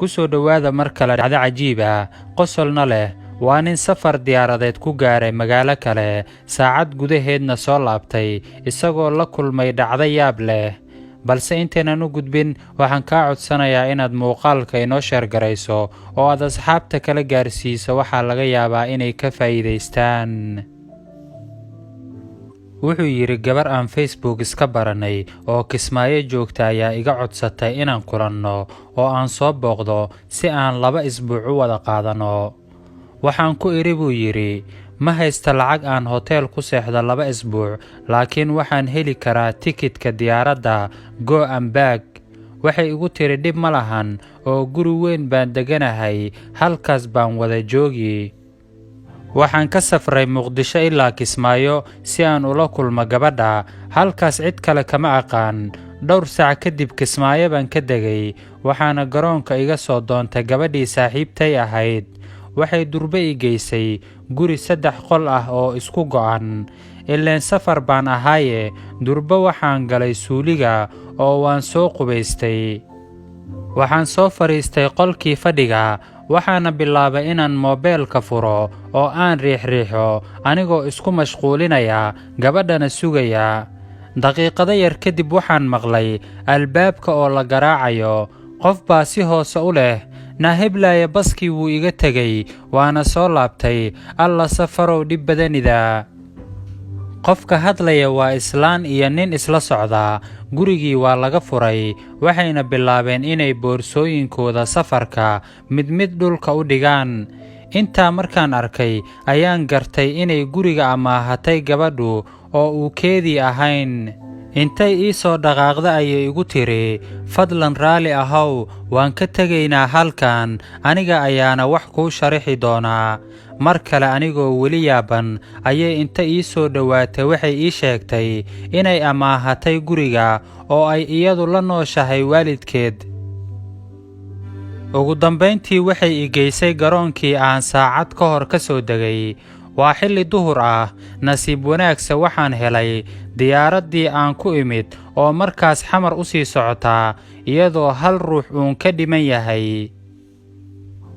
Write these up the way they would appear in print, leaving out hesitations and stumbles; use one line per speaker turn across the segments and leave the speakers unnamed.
Ku soo dhowaada mar kale dhacdo cajiib ah, qosolna leh. Waa nin safar diyaaradeed ku gaaray magaalo kale, saacad gudaheedna soo laabtay isagoo la kulmay dhacdo yaab leh. Balse intaynan u gudbin, waxaan kaa codsanayaa inaad muuqaalka inoo share garayso oo aad asxaabta kala gaarsiiso. Waxaa laga yaabaa inay ka faa'iidaystaan. Wuxuu yidhi: "Gabar aan Facebook iska baranay oo Kismaayo joogta ayaa iga codsatay inaan kulanno oo aan soo booqdo si aan 2 isbuuc u wada qaadanno. Waxaan ku idhi," buu yidhi, "ma haysta lacag aan hoteel ku seexdo 2 isbuuc, laakiin waxaan heli karaa tikidka diyaaradda go and back." Waxay igu tiri, 'Dhib ma lahan oo guri weyn baan deganahay, halkaas baan wada joogi.' Waxaan ka safray Muqdisho ilaa Kismaayo si aan ula kulmo gabadha. Halkaas cid kale kama aqaan. Dhowr saac kadib Kismaayo baan ka degay, waxaana garoonka iga soo doontay gabadhii saaxiibtay ahayd. Waxay durbe i geysay guri saddex qol ah oo isku go'an. Ileen safar baan ahaaye, durbe waxaan galay suuliga oo waan soo qubaystay. Waxaan soo fadhiistay qolkii fadhiga, waxaana bilaabay inaan moobeelka furo oo aan riixriixo, anigoo isku mashquulinaya, gabadhana sugaya. Daqiiqado yar kadib waxaan maqlay albaabka oo la garaacayo. Qof baa si hoose u leh, 'Naaheblaya, baskii wuu iga tegey, waana soo laabtay. Alla safarow dhib badanida.' Qofka hadlaya waa islaan iyo nin isla socda. Gurigii waa laga furay, waxayna bilaabeen inay boorsooyinkooda safarka mid mid dhulka u dhigaan. Intaa markaan arkay ayaan gartay inay guriga amaahatay gabadhu oo uu keedii ahayn. Intay ii soo dhaqaaqda ayay igu tiri, 'Fadlan raalli ahow, waan ka tegaynaa halkan, aniga ayaana wax kuu sharixi doonaa.' Mar kale anigoo weli yaaban ayay inta ii soo dhowaatay waxay ii sheegtay inay amaahatay guriga oo ay iyadu la nooshahay waalidkeed. Ugu dambayntii waxay i geysay garoonkii aan saacad ka hor ka soo degay. Waa xilli duhur ah. Nasiib wanaagse waxaan helay diyaaraddii aan ku imid oo markaas Xamar u sii socotaa, iyadoo hal ruux uun ka dhiman yahay."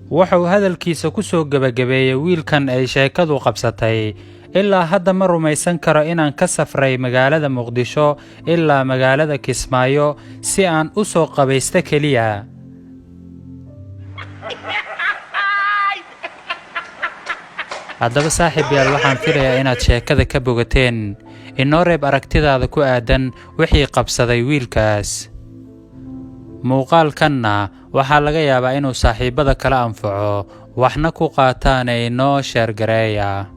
Wuxuu hadalkiisa ku soo gebagabeeyey wiilkan ay sheekadu qabsatay: "Ilaa hadda ma rumaysan karo inaan ka safray magaalada Muqdisho ilaa magaalada Kismaayo si aan u soo qabaysto keliya." Haddaba saaxiib yaal, waxaan filayaa inaad sheekada ka bogateen. Inoo reeb aragtidaada ku aadan wixii qabsaday wiilkaas. Muuqaalkanna waxaa laga yaabaa inuu saaxiibbada kala anfaco, waxna ku qaataane. Inoo share gareeya.